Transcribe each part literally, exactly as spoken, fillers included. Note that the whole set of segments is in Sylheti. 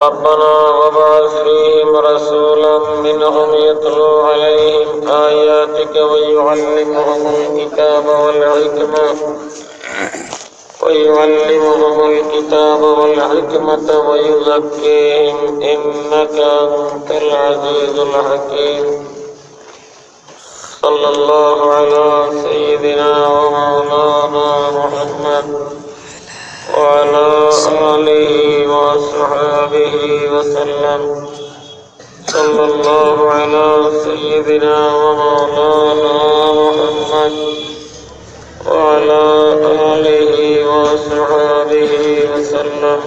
ربنا وابعث فيهم رسولا منهم يتلو عليهم آياتك ويعلمهم الكتاب والحكمة ويعلمهم الكتاب والحكمة ويزكيهم إنك أنت العزيز الحكيم. صلى الله على سيدنا ومولانا محمد وعلى آله وأصحابه وسلم. صلى الله على سيدنا ومولانا محمد وعلى آله وأصحابه وسلم.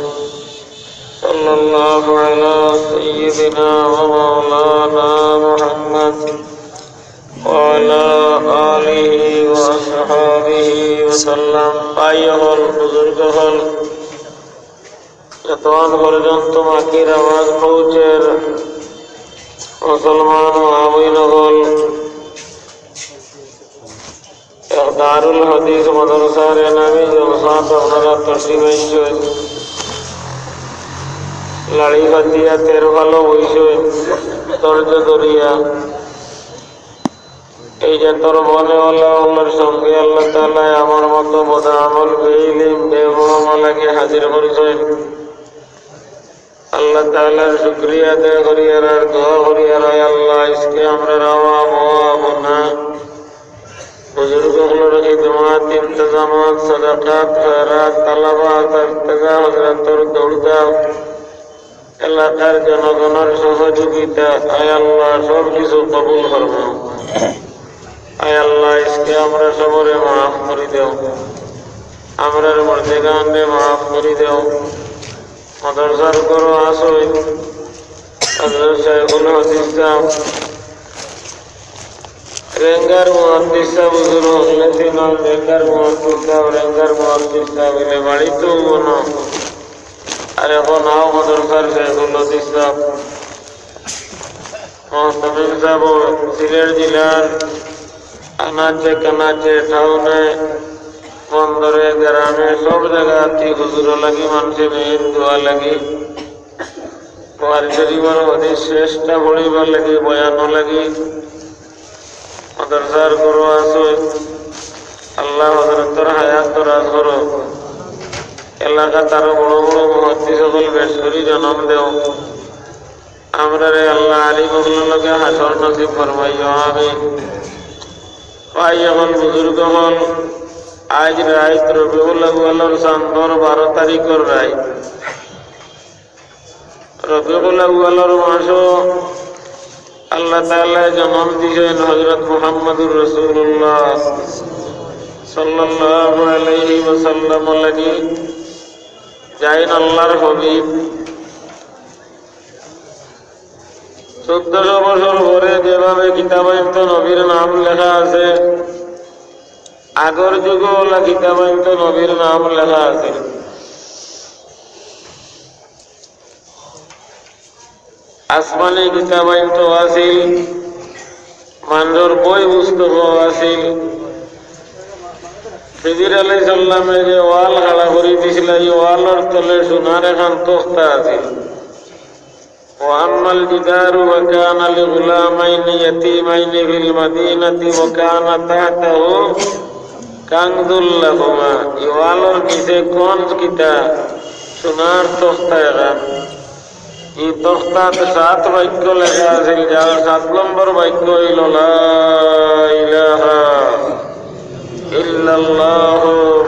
صلى الله على سيدنا ومولانا محمد وعلى آله وأصحابه وسلم. ভাই অকল, বুজুর্গ অকল, এতক্ষণ পর্যন্ত মাইকের আওয়াজ পৌঁছের মুসলমান মা বইন অকল, এক দারুল হাদিস মাদ্রাসার এনামি জলসাত আপনারা তশরিফ আনছইন। লাড়ি ফাতিয়া তের ভালো বইছইন, ধৈর্য ধরিয়া। এই যে তোর মনে হলো আল্লাহর সঙ্গে আল্লাহ তাআলা আমার মতো বদ আমল, বেইলিম, বেগরম লাগে হাজির করছইন। আল্লাহ তাআলার শুকরিয়া আদায় করিয়ার আর দোয়া করিয়ার, আয় আল্লাহ, আজকে আমরার আওয়াম ও আবনা, বুজুর্গ অকলর খিদমত, ইন্তেজামত, সাদাকাত, খয়রাত, তালাবাত, ইর্তেজা হজরতর দৌড়দাপ, এলাকার জনগণর সহযোগিতা, আয় আল্লাহ, সব কিছু কবুল ফরমাও। আয় আল্লাহ, আজকে আমরা সবরে মাফ করি দেও, আমরার মুর্দেগানরে মাফ করি দেও। মাদ্রাসার ঘরো আছইন হযরত শাইখুল হাদিস সাহেব, রেঙ্গার মুহাদ্দিস সাহেব, হুজুর, রেঙ্গার মুহাদ্দিস সাহেব, রেঙ্গার মুহাদ্দিস সাহেব, এলে বাড়িত বনো। আর এখন আও মাদ্রাসার শাইখুল হাদিস সাহেব, মুহতামিম সাহেব, সিলেট জেলার আনাচে কানাচে, টাউনে, বন্দরে, গ্রামে, সব জাগাত হুজুর লাগি মানষে মেইন দোয়া লাগি। বুখারী শরীফর হাদিস শেষটা পড়িবার লাগি, বয়ান লাগি। মাদ্রাসার ঘরো আছইন, আল্লাহ হযরতর হায়াত দরাজ করো। এলাকাত আরো বড় বড় মুহাদ্দিস অকল বেশ করি জন্ম দেও। আমরারে আল্লাহ আলিম অকলর লগে হাশর নসিব ফরমাইও, আমিন। ভাই অকল, বুজুর্গ অকল, আইজ রাইত রবিউল আউয়ালর চান্দর বারো তারিখর রাইত। রবিউল আউয়ালর মাসো আল্লাহ তাআলায় জন্ম দিছইন হযরত মুহাম্মদুর রাসূলুল্লাহ সাল্লাল্লাহু আলাইহি ওয়াসাল্লাম লাগি, যাইন আল্লাহর হাবিব। চৌদ্দশো বছর পরে যেভাবে কিতাবাইন্তো নবীর নাম লেখা আছে, আগর যুগও অলা কিতাবাইন্তো নবীর নাম লেখা আছে। আসমানি কিতাবাইন্তো আছিল, মানষর বই পুস্তকও আছিল। খিজির আলাইহিস সালামে যে ওয়াল খাড়া করি দিছিলা, ই ওয়ালর তলে সোনার এখান তখতা আছিল। وأما الجدار فكان لغلامين يتيمين في المدينة وكان تحته كنز لهما। ই ওয়ালর নিচে কনজ কিতা? সোনার তখতা এখান। ই তখতাত সাত বাক্য লেখা আছিল, যার সাত নম্বর বাক্য অইলো, لا إله إلا الله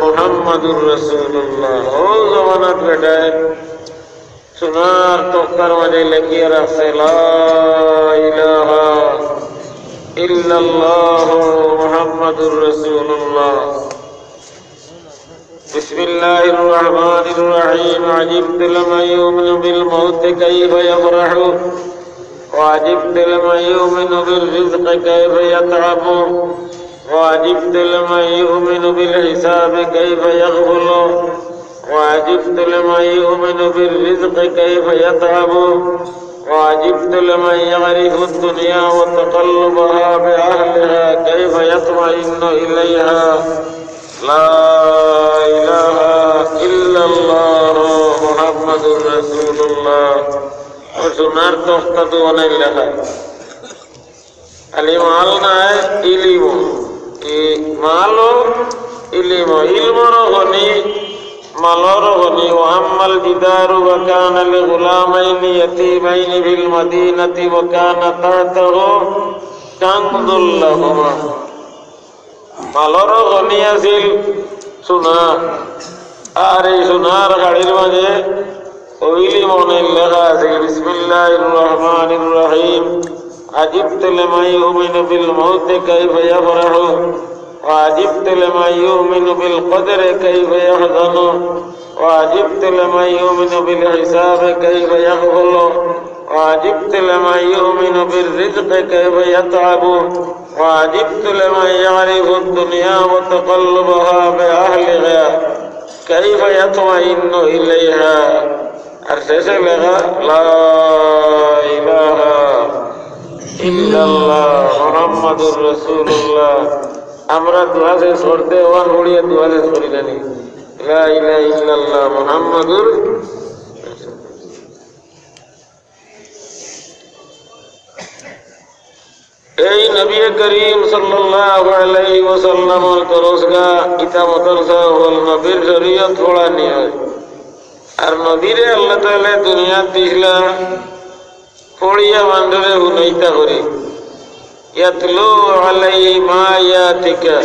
محمد رسول الله। অউ জমানাত বেটায় সোনার তখতার মাঝে লেখিয়া রাখছে, لا إله إلا الله محمد رسول الله। بسم الله الرحمن الرحيم. عجبت لمن يؤمن بالموت كيف يفرح، وعجبت لمن يؤمن بالرزق كيف يتعب، وعجبت لمن يؤمن بالحساب كيف يغفل، وعجبت لمن يؤمن بالرزق كيف يتعب، وعجبت لمن يعرف الدنيا وتقلبها بأهلها كيف يطمئن إليها. لا إله إلا আল্লাহ মুহাম্মাদুর রাসূলুল্লাহ। ও সোনার তখতা তো অনেক লেখা। খালি মাল নায়, ইলিমও। ই মালও, ইলিমও। ইলমরও খনি, মালরও খনি। وأما الجدار فكان لغلامين يتيمين في المدينة وكان تحته كنز لهما। মালরও খনি আছিল সোনা। আর এই সোনার খাড়ির মাঝে অউ ইলিমর লেখা আছে, بسم الله الرحمن الرحيم. عجبت لمن يؤمن بالموت كيف يفرح، وعجبت لمن يؤمن بالقدر كيف يحزن، وعجبت لمن يؤمن بالحساب كيف يغفل، وعجبت لمن يؤمن بالرزق كيف يتعب، وعجبت لمن يعرف الدنيا وتقلبها بأهلها كيف يطمئن إليها. আর শেষে লেখা, لا إله إلا الله محمد رسول الله। আমরা দোয়া শেষ করতে ওয়ান পড়িয়া দোয়া শেষ করি জানি, لا إله إلا الله محمد। এই নবী করিম সাল্লাল্লাহু আলাইহি ওয়াসাল্লামর দরসগাহ, ইতা মাদ্রাসা অইল নবীর শরীয়ত পড়ানি অয়। আর নবীরে আল্লাহ তাআলা দুনিয়াত দিছলা পড়িয়া মানষরে হুনাইতা করি। يتلو عليهم آياتك।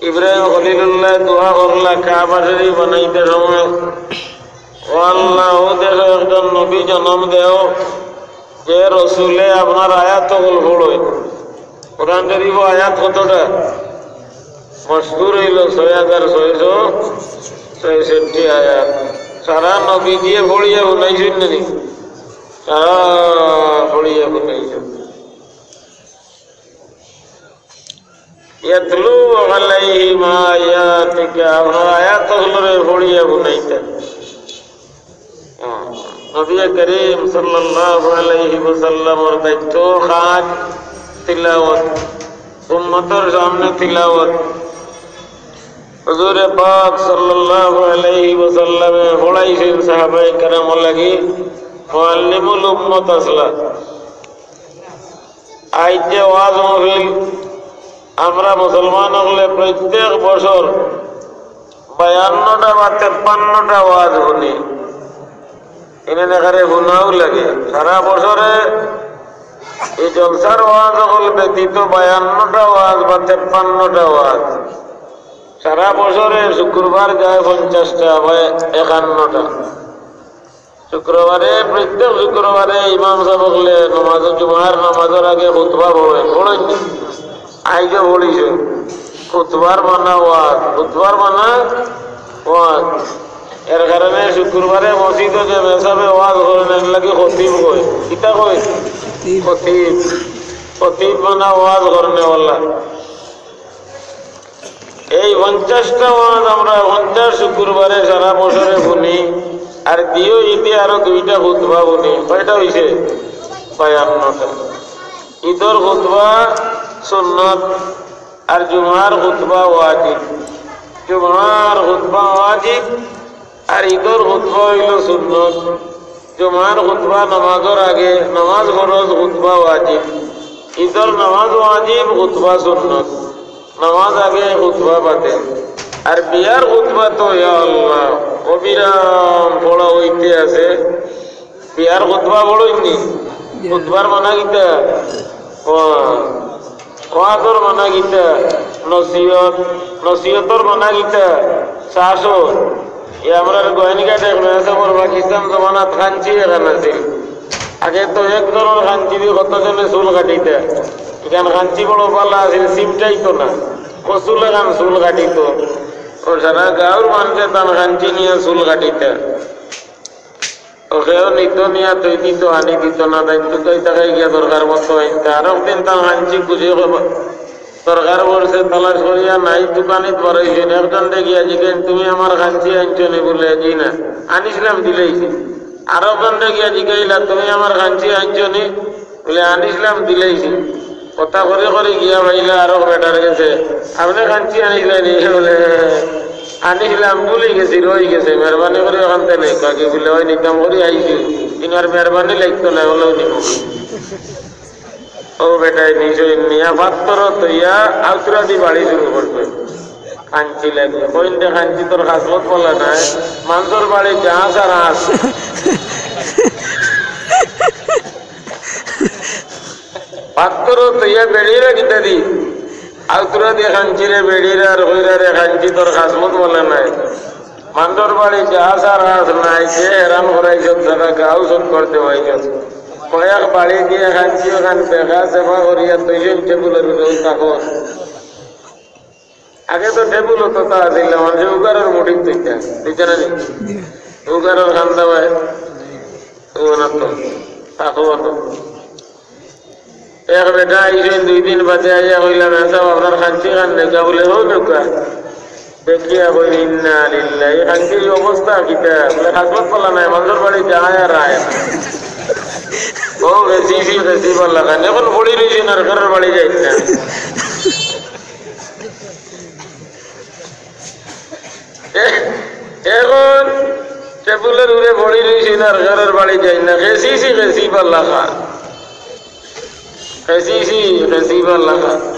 ইব্রাহিম খলিলুল্লাহ দোয়া করলা কাবা শরীফ বানাইতে সময়, ও আল্লাহ, অউ দেখো একজন নবী জন্ম দেও, যে রসুলে আপনার আয়াত অকল পড়ইন। কোরআন শরীফো আয়াত কতটা? মশহুর অইল ছয় হাজার ছয়শো ছয়ষট্টি আয়াত। সারা নবী দিয়ে পড়িয়া হুনাইছইন নি? সারা পড়িয়া হুনাইছইন। يتلو عليهم آياتك, আপনার আয়াত অকলরে পড়িয়া হুনাইতা। নবী করিম সাল্লাল্লাহু আলাইহি ওয়াসাল্লামর দায়িত্ব খাস তিলাওয়াত, উম্মতর সামনে তিলাওয়াত। হুজুরে পাক সাল্লাল্লাহু আলাইহি ওয়াসাল্লামে পড়াইছইন সাহাবায়ে কেরামর লাগি, মুআল্লিমুল উম্মত আছলা। আইজ যে ওয়াজ মাহফিল, আমরা মুসলমান অকলে প্রত্যেক বছর বায়ান্নটা বা তেপ্পান্নটা ওয়াজ হুনি। ইনে নেকারে হুনাও লাগে। সারা বছরে এই জলসার ওয়াজ অকল ব্যতীত বায়ান্নটা ওয়াজ বা তেপ্পান্নটা ওয়াজ। সারা বছরে শুক্রবার যায় পঞ্চাশটা বা একান্নটা। শুক্রবারে, প্রত্যেক শুক্রবারে ইমাম সাব অকলে নমাজ, জুমার নমাজর আগে খুতবা পড়ইন, পড়ইন নি? আইজও পড়িছইন। খুতবার মানা ওয়াজ, খুতবার মানা ওয়াজ। এর কারণে শুক্রবারে মসজিদো যে মেসাবে ওয়াজ করইন, এর লাগি খতিব কয়। কিতা কয়? খতিব। খতিব। খতিব মানা ওয়াজ করনেওয়ালা। এই পঞ্চাশটা ওয়াজ আমরা পঞ্চাশ শুক্রবারে সারা বছরে হুনি, আর দিও ইদে আরো দুইটা খুতবা হুনি। কয়টা অইছে? বায়ান্নটা। ইদর খুতবা সুন্নত, আর জুমার খুতবা ওয়াজিব। জুমার খুতবা ওয়াজিব, আর ইদর খুতবা অইল সুন্নত। জুমার খুতবা নামাজর আগে, নামাজ ফরজ, খুতবা ওয়াজিব। ইদর নামাজ ওয়াজিব, খুতবা সুন্নত। নামাজ আগে, খুতবা বাদে। আর বিয়ার খুতবা তো, ইয়া আল্লাহ, অবিরাম পড়া অইতে আছে। বিয়ার খুতবা পড়ইন নি? খুতবার মানা কিতা? ওয়াজ। ওয়াজর মানা কিতা? নসিহত। নসিহতর মানা কিতা? শাসন। ই আমরার গোয়াইনঘাট এক মেসাবর পাকিস্তান জমানাত খাঞ্চি এখান আছিল। আগে তো এক ধরনর খাঞ্চি দি কতজনে চুল কাটিতা। ইখান খাঞ্চি বড় ভালা আছিল, চিমটাইতো না। কচু লাখান চুল কাটিতো। ও সারা গাঁওর মানষে তান খাঞ্চি নিয়া চুল কাটিতা। ও কেউ নিত নিয়া থই দিত, আনি দিত না, তাইন তুকাই তাকাই গিয়া দরকার মতো আইনতা। আরক দিন তান খাঞ্চি খুঁজি খবর দরকার পড়ছে, তালাশ করিয়া নাই, তুকানিত বারইছইন। একজনরে গিয়া জিগাইন, "তুমি আমার খাঞ্চি আনছো নি?" বুলে, "জি না।" "আনিছলাম, দিলাইছি।" আরক জনরে গিয়া জিগাইলা, "তুমি আমার খাঞ্চি আনছো নি?" বুলে, "আনিছলাম, দিলাইছি।" কথা করি করি গিয়া পাইলা আরক বেটার গেছে, "আপনে খাঞ্চি আনিছলা নি?" বুলে, আনিছিলাম, ভুলি গেছি, রই গেছে, মেহরবানি করি অখানতে নেউক্কা। বুলে, "ওই নিতাম করি আইছি, ইনার মেহরবানি লাগতো না, অইলেও নিমু।" ও বেটায় নিছইন, নিয়া পাত্তর থইয়া আউতরা দি বাড়ি শুরু করছে। কাঞ্চি লাগে, কইন দে কাঞ্চি, তোর খাসমত ভালা নায়, মানষর বাড়ি যা সারা আছে। পাত্তর থইয়া বেড়িরা কিতা দি? আউতরা দি কাঞ্চিরে বেড়িরা আর কইরা, "রে কাঞ্চি, তোর খাসমত ভালা নায়। মানষর বাড়ি যা সারা আছে নাই, যে হেরান করাইছত, সারা গাঁও সব করতে হইছত। কয়েক বাড়ি দিয়া কাঞ্চি অখান বেকা সেবা করিয়া দুইজন টেবুলর উপরে থাকো।" আগে তো টেবুল অতো তা আছিল না, মানুষে উগারর মুঠিত থইতা, থইতা না নি? উগারর খান্দা ভাই, ও না তো, থাকো অতো। এক বেটা আইছইন দুই দিন বাদে, আইয়া কইলা, "মেসাব, আপনার কাঞ্চি খান নেউক্কা।" বুলে, "হউ নেউক্কা।" দেখিয়া কইন, "ইন্না লিল্লাহ, ই কাঞ্চির ই অবস্থা কিতা?" বুলে, "খাসমত ভালা নায়, মানষর বাড়ি যায় আর আয় না।" ও গেছি, ফি গেছি, ভালা খান। অখন পড়ি রইছইন আর কারোর বাড়ি যাইন না। এ-, অখন টেবুলর উপরে পড়ি রইছইন আর কারোর বাড়ি যাইন না। গেছি, ফি গেছি, ভালা খান। গেছি, ফি গেছি, ভালা খান।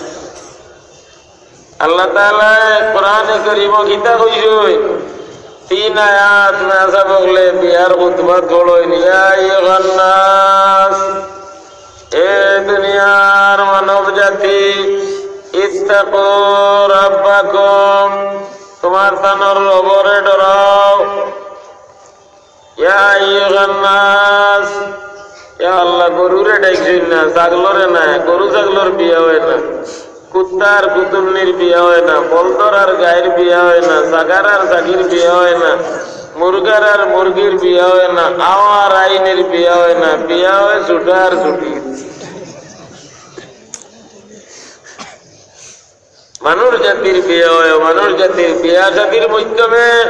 আল্লাহ তাআলায় কোরআনে করিমো কিতা কইছইন? তিন আয়াত মেসাব অকলে বিয়ার খুতবাত পড়ইন, "ইয়া আইয়ুহান নাস, এ দুনিয়ার মানব জাতি, ইত্তাকু রাব্বাকুম, তুমার তানর রবরে ডরাও।" ইয়া আইয়ুহান নাস, ইয়া আল্লাহ, গরুরে ডাকছইন না, ছাগলরে না, গরু ছাগলর বিয়া অয় না, কুত্তা আর কুতুন্নির বিয়া অয় না, বলদর আর গাইর বিয়া অয় না, ছাগার আর ছাগির বিয়া অয় না, মুরগার আর মুরগির বিয়া অয় না, আওয়া আর আইনির বিয়া অয় না, বিয়া অয় ছুটা আর ছুটি। মানুষ জাতির বিয়া অয়, মানুষ জাতির বিয়া শাদির মাধ্যমে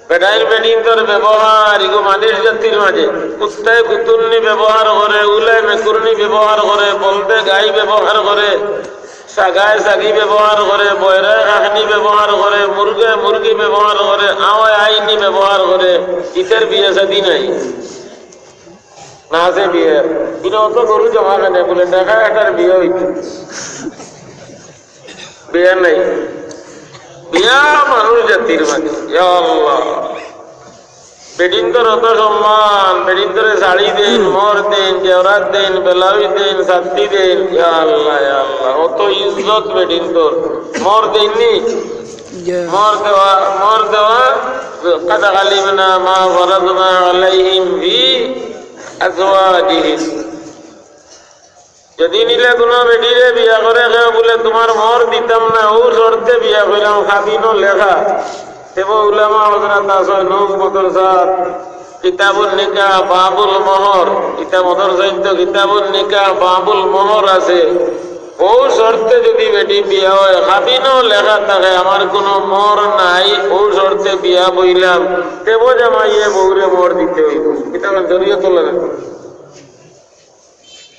বেটাইন বেটিন্তর ব্যবহার, ইগু মানুষ জাতির মাঝে কুত্তায় কুতুন্নি ব্যবহার করে, উলায় মেকুরনি ব্যবহার করে, বলদে গাই ব্যবহার করে, ছাগায় ছাগি ব্যবহার করে, বয়রায় কাকনি ব্যবহার করে, মুরগায় মুরগি ব্যবহার করে, আওয়ায় আইনি ব্যবহার করে, ইতার বিয়া শাদি নাই। না আছে বিয়া। ইনো অত গরু জমা কেনে? বুলে, "দেখা একটার বিয়া অইতো।" বিয়া নাই। বিয়া মানুষ জাতির মাঝে। ইয়া আল্লাহ। বেটিন্তর অত সম্মান, বেটিন্তরে শাড়ি দেইন, মোহর দেইন, জেওরাত দেইন, ব্লাউজ দেইন, ছাতি দেইন। ইয়া আল্লাহ, ইয়া আল্লাহ। অত ইজ্জত বেটিন্তর। মোহর দেইন নি? মোহর দেওয়া, মোহর দেওয়া। قد علمنا ما فرضنا عليهم في أزواجهم। যদি নিলে কুনু বেটিরে বিয়া করে কেউ বুলে, "তুমার মোহর দিতাম না, অউ শর্তে বিয়া করিলাম, খাদিনো লেখা।" তেবো উলামা হযরত আছে নূর মাদ্রাসাত কিতাবুন নিকাহ বাবুল মোহর, ইতা মাদ্রাসাত তো কিতাবুন নিকাহ বাবুল মোহর আছে। অউ শর্তে যদি বেটি বিয়া অয়, খাদিনো লেখা থাকে, "আমার কুনু মোহর নাই, অউ শর্তে বিয়া বইলাম", তেবো জামাইয়ে বউরে মোহর দিতে অইবো। কিতাবুন জরিয়া তো লাগে।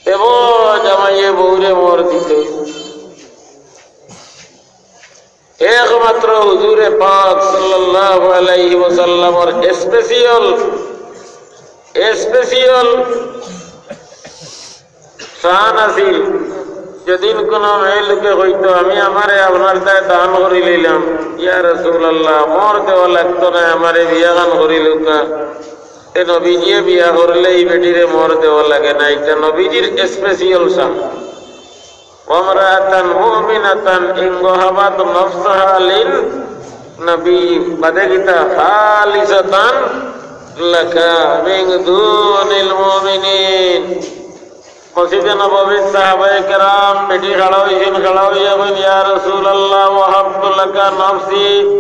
তেবো জামাইয়ে বউরে মোহর দিতে অইবো। একমাত্র হুজুরে পাক সাল্লাল্লাহু আলাইহি ওয়াসাল্লামর special, special শান আছিল। যেদিন কুনু মেয়ে লোকে কইতো, "আমি আমারে আপনার দায় দান করি লইলাম, ইয়া রাসূলুল্লাহ, মোহর দেওয়া লাগতো না, আমারে বিয়া খান করি লউক্কা।" তে নবীজিয়ে বিয়া করলে ই বেটিরে মোহর দেওয়া লাগে না, ইটা নবীজির special শান। وامرأة مؤمنة إن وهبت نفسها للنبي, বাদে কিতা, خالصة لك من دون المؤمنين। মসজিদে নববীত সাহাবায়ে কেরাম বেটি খাড়া অইছইন, খাড়া অইয়া কইন, "ইয়া রাসূলুল্লাহ, ওয়াহাবতু লাকা নাফসি।"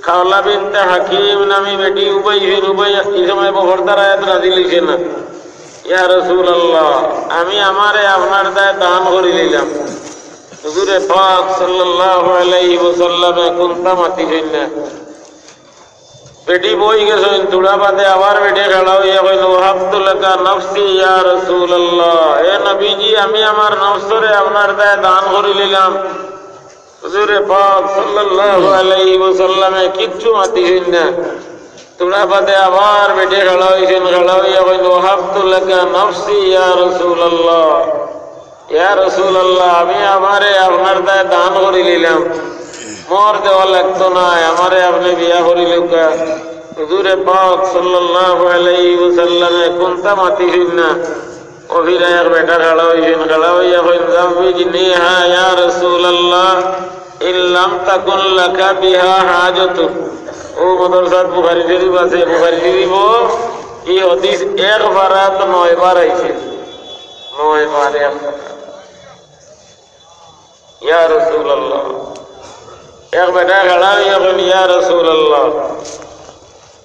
খাওলা বিনতে হাকিম নামি বেটি উবাইছইন, উবাইয়া, ই সময় বহরদার আয়াত নাজিল অইছে না, "ইয়া রাসূলুল্লাহ, আমি আমারে আপনার দায় দান করি লইলাম।" হুজুরে পাক সাল্লাল্লাহু আলাইহি ওয়াসাল্লামে কুন্তা মাতিছইন না। বেটি বই গেছইন, থুড়া বাদে আবার বেটি খাড়া অইয়া কইন, "ওয়াহাবতু লাকা নাফসি ইয়া রাসূলুল্লাহ, এ নবীজি, আমি আমার নফসরে আপনার দায় দান করি লইলাম।" হুজুরে পাক সাল্লাল্লাহু আলাইহি ওয়াসাল্লামে কিচ্ছু মাতিছইন না। থুড়া বাদে আবার বেটি খাড়া অইছইন, খাড়া অইয়া কইন, "ওয়াহাবতু লাকা নাফসি ইয়া রাসূলুল্লাহ।" ইয়া রাসূলুল্লাহ, আমি আমারে আপনার দায় দান করিলিলাম, মোর দেওয়া লাগতো নায়, আমারে আপনে বিয়া করিলউক্কা। হুজুরে পাক সাল্লাল্লাহু আলাইহি ওয়াসাল্লামে কুন্তা মাতিছইন না। অউ ফিরা এক বেটা খাড়া অইছইন, খাড়া অইয়া কইন, "জাওইজনিহা ইয়া রাসূলুল্লাহ, ইন লাম তাকুন লাকা বিহা হাজাতুন।" অউ মাদ্রাসাত বুখারী শরীফ আছে, বুখারী শরীফো ই হাদিস এক পারাত নয় বার আইছে। নয় বার এক পারাত। ইয়া রাসূলুল্লাহ। এক বেটা খাড়া অইয়া কইন, "ইয়া রাসূলুল্লাহ,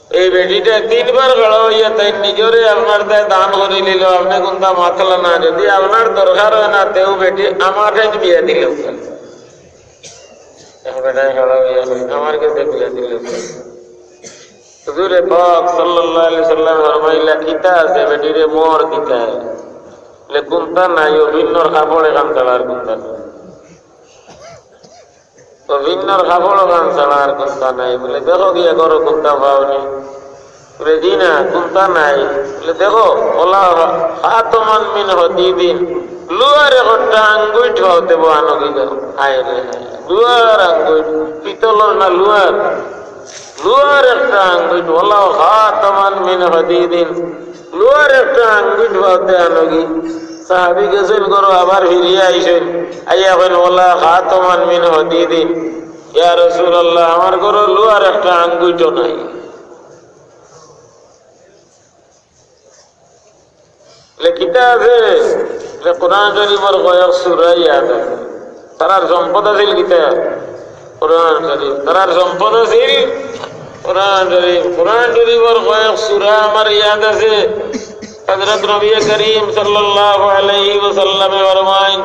এই বেটিটা তিনবার খাড়া অইয়া তাইন নিজরে আপনার দায় দান করিলিলো, আপনে কুন্তা মাতলা না, যুদি আপনার দরকার অয় না, তেউ বেটি আমার ঠাইত বিয়া দিলাউক্কা।" এক বেটায় খাড়া অইয়া কইন, "আমার গেছে বিয়া দিলাউক্কা।" হুজুরে পাক সাল্লাল্লাহু আলাইহি ওয়াসাল্লাম ফরমাইলা, "কিতা আছে, বেটিরে মোহর দিতায়, বলে কুন্তা নাই, অউ ভিন্নর কাপড় এখান ছাড়া আর কুন্তা নাই, অউ ভিন্নর কাপড় এখান ছাড়া আর কুন্তা নাই, বলে দেখো গিয়া ঘরো কুন্তা পাওনি।" বলে, "জি না, কুন্তা নাই।" বলে, "দেখো, ওলা খাতামান মিন হাদিদিন, লুয়ার একটা আঙ্গুইঠ পাওতে বো আনো গি যাও।" হায় রে হায়, লুয়ার আঙ্গুইঠ, পিতলর না লুয়ার, লুয়ার একটা আঙ্গুইঠ, ওলা খাতামান মিন হাদিদিন, লুয়ার একটা আঙ্গুইঠ পাওতে আনো গি। সাহাবী গেছইন ঘরো, আবার ফিরিয়া আইছইন, আইয়া কইন, "ওলা খাতামান মিন হাদিদিন, ইয়া রাসূলুল্লাহ, আমার ঘরো লুয়ার একটা আঙ্গুইঠও নাই।" বলে, "কিতা আছে?" বলে, "কোরআন শরীফর কয়েক সূরা ইয়াদ আছে।" তারার সম্পদ আছিল কিতা? কোরআন শরীফ। তারার সম্পদ আছিল কোরআন শরীফ। কোরআন শরীফর কয়েক সূরা আমার ইয়াদ আছে। হযরত নবী করিম সাল্লাল্লাহু আলাইহি ওয়াসাল্লামে ফরমাইন,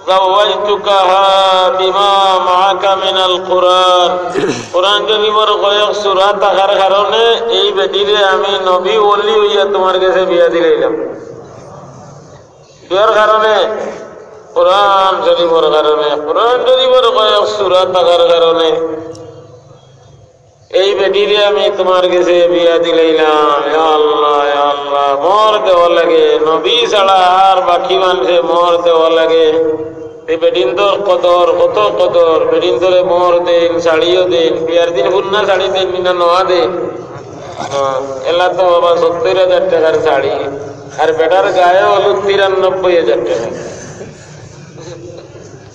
"যাওয়াজতুকাহা বিমা মাআকা মিনাল কুরআন।" কোরআন শরীফর কয়েক সূরা থাকার কারণে এই বেটিরে আমি নবী ওলি অইয়া তুমার গেছে বিয়া দিলাইলাম। কিওর কারণে? কোরআন শরীফর কারণে। কোরআন শরীফর কয়েক সূরা থাকার কারণে এই বেটিরে আমি তুমার গেছে বিয়া দিলাইলাম। ইয়া আল্লাহ, ইয়া আল্লাহ, মোহর দেওয়া লাগে। নবী ছাড়া আর বাকি মানষে মোহর দেওয়া লাগে। এই বেটিন্তর কদর, কত কদর। বেটিন্তরে মোহর দেইন, শাড়িও দেইন। বিয়ার দিন পুরনা শাড়ি দেইন, নি না নয়া দেইন। হ্যাঁ, এলা তো বাবা সত্তইর হাজার টেকার শাড়ি। আর বেটার গায়ে হলুদ তিরানব্বই হাজার টেকা।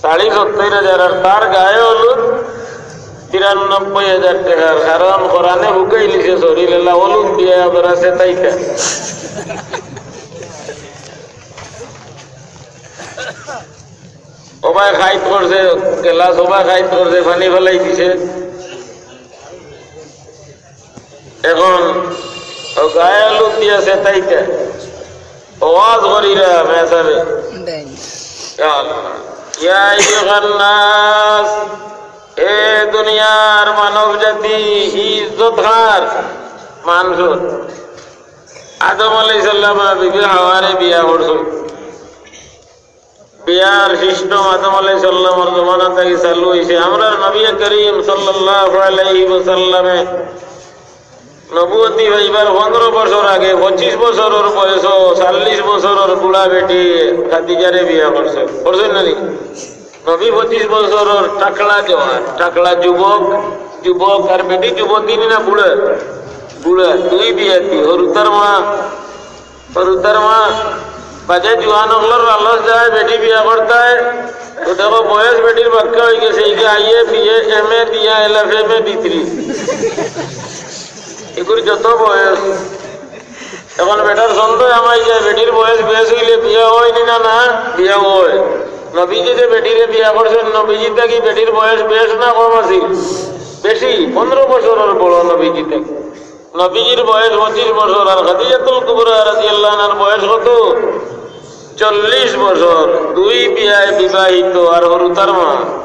শাড়ি সত্তইর হাজার আর তার গায়ে হলুদ তিরানব্বই হাজার টেকার, কারণ কোরআনে হুকাইলিছে শরীর এলা হলুদ দিয়া বেড়াছে তাইটা। ওবায় খাইত করছে, গেলাস ওবায় খাইত করছে, পানি ফালাই দিছে। এখন ও গায়ে হলুদ দিয়াছে তাইতে ওয়াজ করিরা মেসাবে। ইয়া আল্লাহ। ইয়া আইয়ুহান নাস, এ দুনিয়ার মানব জাতি, ই ইজ্জত কার? মানুষর। আদম আলাইহিস সালাম আর বিবি হাওয়ারে বিয়া করছইন। বিয়ার সিস্টেম আদম আলাইহিস সালামর জমানা থাকি চালু অইছে। আমরার নবী করিম সাল্লাল্লাহু আলাইহি ওয়াসাল্লামে নবুয়তি পাইবার পনেরো বছর আগে পঁচিশ বছরর বয়সো চল্লিশ বছরর বুড়া বেটি খাদিজারে বিয়া করছইন। করছইন না নি? নবী পঁচিশ বছরর টাকলা জওয়ান, টাকলা যুবক, যুবক আর বেটি যুবতী নি না বুড়া? বুড়া, দুই বিয়াতি, হরুতার মা। হরুতার মা, বাজে জুয়ান অকলর লালচ যায়, বেটি বিয়া করতায়। তো দেখো, বয়স বেটির বাক্কা অইগেছে, ইগু আইএ, বিএ, এমএ দিয়া, এলএফএমএ ভিতরি। ইগুর যত বয়স। এখন বেটার সন্দেহ আমাই যায়, বেটির বয়স বেশ অইলে বিয়া অয় নি না, না? বিয়া অয়। নবীজি যে বেটিরে বিয়া করছইন, নবীজি থাকি বেটির বয়স বেশ না কম আছিল? বেশি, পনেরো বছরর বড় নবীজি থাকি। নবীজির বয়স পঁচিশ বছর, আর খাদিজাতুল কুবরা রাদিয়াল্লাহু আনহার বয়স কত? চল্লিশ বছর। দুই বিয়ায় বিবাহিত, আর হরুতার মা।